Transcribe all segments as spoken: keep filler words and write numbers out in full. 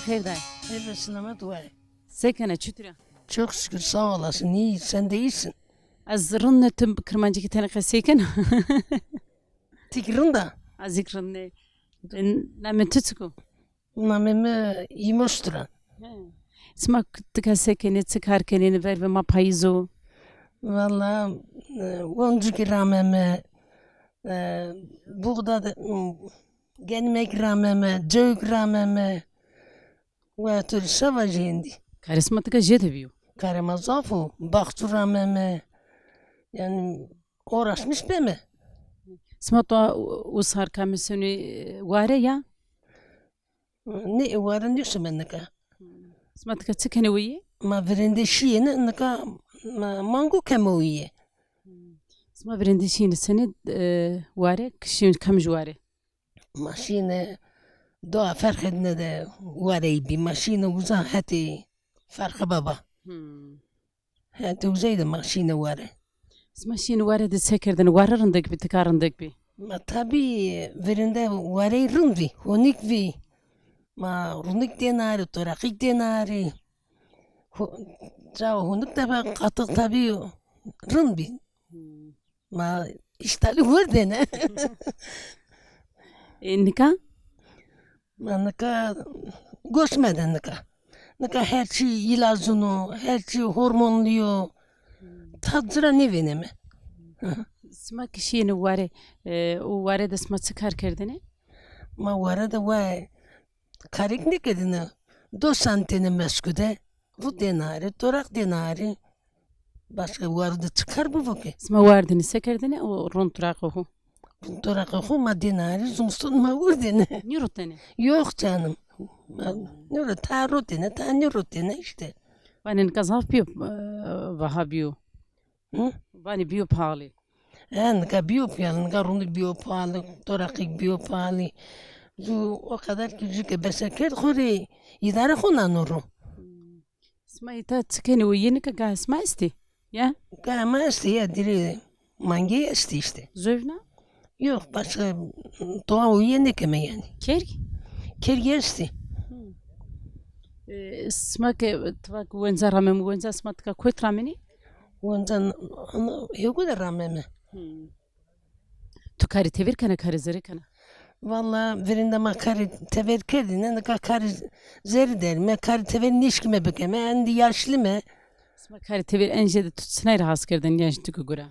Xêr day. Xêr ve selamet way. Se kena, çutir a? Çok şükür, sağ olasın, iyi, sen de iyisin. Ez rind ne, tu kirmancîkî tenê qesey kena? Tik rind a? Ez zîk rind ne. E, namê tu çik o? Namê mi Îmoştir a. He. Sima k-, tika se kenê, çi kar kenê, ver ve ma payîz o? Valla, e, oncikî rameme, e, buğda de, m, genmek rameme, cewik rameme. Wa tu şeva jêndî. Karê sima tika jêde bîyo? Karê ma zaf o. Baxçû rameme. Yani uğraşmış beme. Sima to usar kame senî, e, ware ya? Ne, ware nêşime nika. Sima tika çi kenê weyî? Ma virênde şîyêne, nika ma mango keme weyî. Sima virênde şîyêne senî, e, ware, kişî kam ji ware? Ma şîne doa ferqedine de warey bî. Ma şîne uza hetê Ferqe Baba. Hmm. Hetê uzey de ma şîne ware. Sima şîne ware de se kerdine? Ware rindek bî, tika rindek bî? Ma tabî virinde warey rind vî, honik vî. Ma runik dêne arê, toraqik dêne arê. Ho-, ca honik de be qatix tabî rind bî. Hmm. Ma îştalî werdêne. E, nika? Ma nika goş mede nika. Nika her çî îlazin o, her çî hormonlî yo. Tat ci ra nêvêneme. Sima ki şîyêne ware, e, o ware de sima çi kar kerdêne? Ma ware de wa karêk nêkerdêne. Do santêne mesku de. Rû dêne arê, toraq dêne arê. Başka warde çi kar bibo ki? Sima wardêne, se kerdêne o rind toraqê xo? Rind toraqê xo ma dêne arê, zimiston ma werdêne. Nêrotêne? Yok canım. Ma nêro-, ta rotêne, ta nêrotêne işte. Vanê nika zaf bîyo, e, vaha bîyo. Hı? Vanê bîyo pahalî. He, nika bîyo pahalî, nika runik bîyo pahalî, toraqik bîyo pahalî. Ju o kadar ki ju ke beser kerd, xo rê îdare xo nano ro. Sima îta çi kenê, weyî nika gayê sima estî? Ya? Gayê ma estî ya, dirê mangê estî işte. Zewna? Yok, başka toa weyî nêkeme yani. Kerg? Kerg estî. E, sima ke, tiva ke wenca rameme, wenca sima tika kotî ramênî? Wenca n-, n-, hêgo de rameme. Tu karê tever kena, karê zerê kena? Valla virênde ma karê tever kerdêne, nika karê zerê derîme, karê tever nêşkîme bikeme, endî yaşlîme. Sima karê tever en jêde tu çinay ra has kerdêne, yan jî tu ki gura?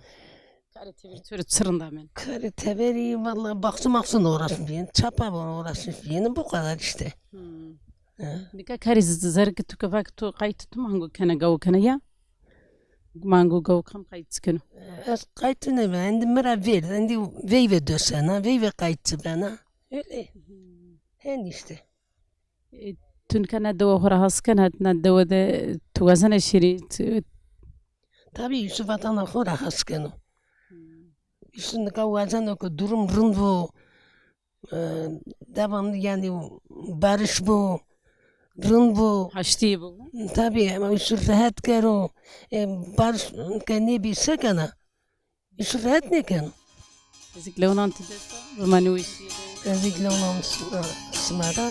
Karê tever tu rê çi rind amên? Karê teverî valla baxçî maxçîn uğraşmış bîyêne, çapa uğraşmış bîyêne, bu kadar işte. Hmm. He. Nika karê z-, zerê ki tu ke va ki tu qayt tu mango kena, gawo kena ya? Mango gawo kam qayt keno? Ez qayt nêbena, endî mi ra vêrd, endî veyve dosena, veyve qayt bena. Öyle. Hen işte. E, tu nika na dewa xo ra has kena, na dewa de tu wazena şirî, tu... Tabii, îsû vatana xo ra has keno. Îsû nika wazeno ke durum rind bo, e, devamlı yani barış bo, rind bo. Haştî bo. Tabii, ama îsû rehet kero. E, barış ke nêbî se kena? Îsû rehet nêkeno. Ez zîk lewinan ti dest a, bi ma nêweşîye de. Ez zîk lewinan sima ra.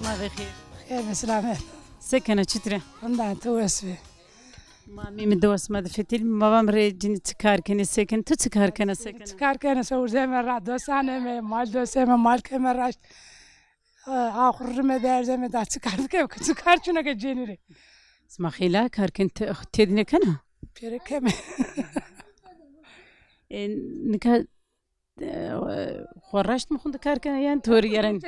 Ma ve xêr. Xêr ve selamet. Se kena, çitur ê? Rind a, ti wes bî. Ma mî mi dewa sima de fetelî, ma va mi rê cinî çi kar kenê, se kenê? Tu çi kar kena, se kena? Çi kar kena, se urzeme ra, dosaneme, mal doseme, mal keme raşt. E, axurime de erzeme, da çi kar bike, çi kar çuna ke cenî rê. Sima xeyla kar ken, te, têdî nêkena? Pêro keme. E, nika, e, xo raşt mi xunde kar kena, yan torî yeren?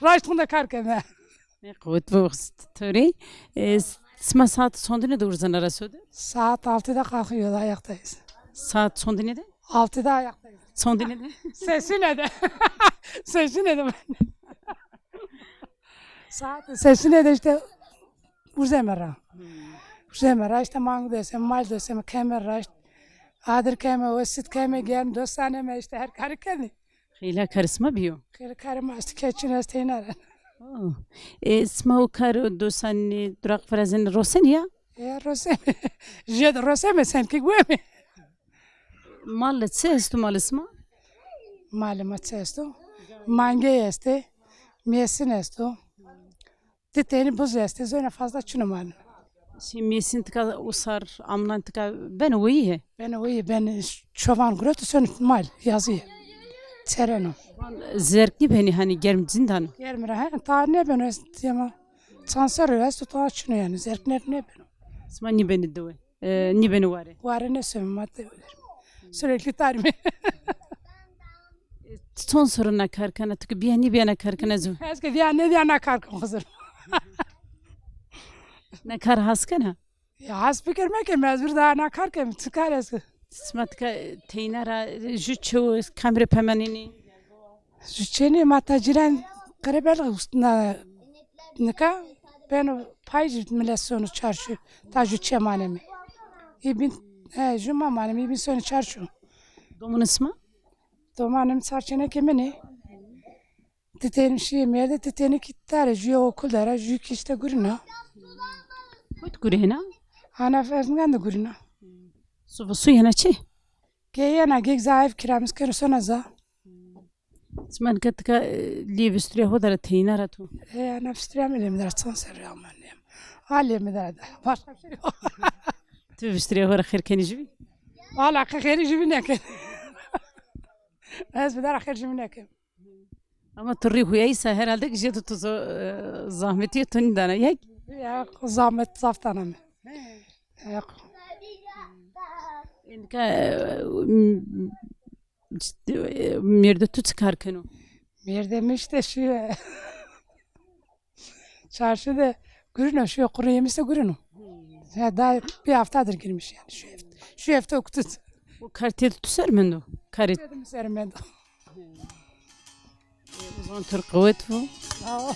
Raşt xunde kar keme. E, qewet bo torî. E, s-, sima saat sondine de urzena ra, so de? Saat altıda kalkıyoruz, ayaktayız. Saat sondine de? Altıda ayaktayız. Sondine de? Sesine de. Sesine de. Saat sesine de işte urzeme ra. Urzeme ra işte mangu doseme, mal doseme, keme raşt. Adir keme, o sit keme, gem dosaneme, işte her karî kenî. Xeyla karê sima bîyo? Xeyla karê ma est, keçin est, teyna ra. Oh. E, sima o kar, o dosanî, duraq virazenî rosenî ya? E, rosenî. Jê de roseme, sen kî gueme. Mal çi esto malê sima? Malê ma çi esto? Mangey estê, mêsin esto. Di tenî buz estê, zona fazla çino mal. Şey, mêsin tika usar, amnan tika beno weyî he? Beno weyî, ben çoban gureto, son mal, yazî. Çereno. Zerk nîbenî, hanî germ cin dano? Germ ra, he, ta nêbeno, est ama çand serrî esto, ta çino yanî, zerk ne, nêbeno. Sima nîbenî dewe, e, nîbenî ware? Ware nêsome, ma dewe der. Sürekli tarîme. E, ti çond serrî na kar kena, ti ke bîya nîbîya na kar kena zû? Ez ke bîya nêbîya na kar ken hazir. Na kar has kena? Ya has fikir meke, mecbur daha na kar ken, çi kar ez ke? Sima tika teyna ra, jû çew kam rê pemenînî? Jû çênî, ma ta cîran qerebelix na, nika beno pay jî milet sono çarşu, ta jû çê maneme. Î bîn, he, jû ma maneme, î bîn sono çarşu. Domanê sima? Domanê mi çar çênekê min ê. Di tenî şîyê mêrde, di tenî kî tare, jûye okul der a, jû kî işte gurîna. Kot gurîna? Ana Erzingan de gurîna. Su, su yena çi? Ke yena, gek za ev kira mi keno, sona za. Sima nika tika, e, lê visturiya ho dara, teyna ra tu? E, ana visturiya mi lê mi dara, çand serrî aman lê mi. Ha lê mi dara da. Başka bir şey yok. Tu visturiya ho ra xêr kenî jûbî? Valla xêrî jûbî nêken. Ez bi dara xêr jûbî nêken. Ama tu rî huyayîsa herhalde ki jê de tu zo-, e, zahmetî tu nîdana. Yek? Ya, zahmet zaf dana mi. Ya. Nika, e, m-, m-, işte, e, mêrdê tu çi kar keno? Mêrdê mi işte şu çarşu de gurîno, şu kuru yemişte gurîno. Ya daha bir haftadır girmiş yani şu hafta. Şu hafta okutuz. O kar têde tu ser mendo? Karê têde mi ser mendo. O zaman tu rê qewet bo. Sağ ol.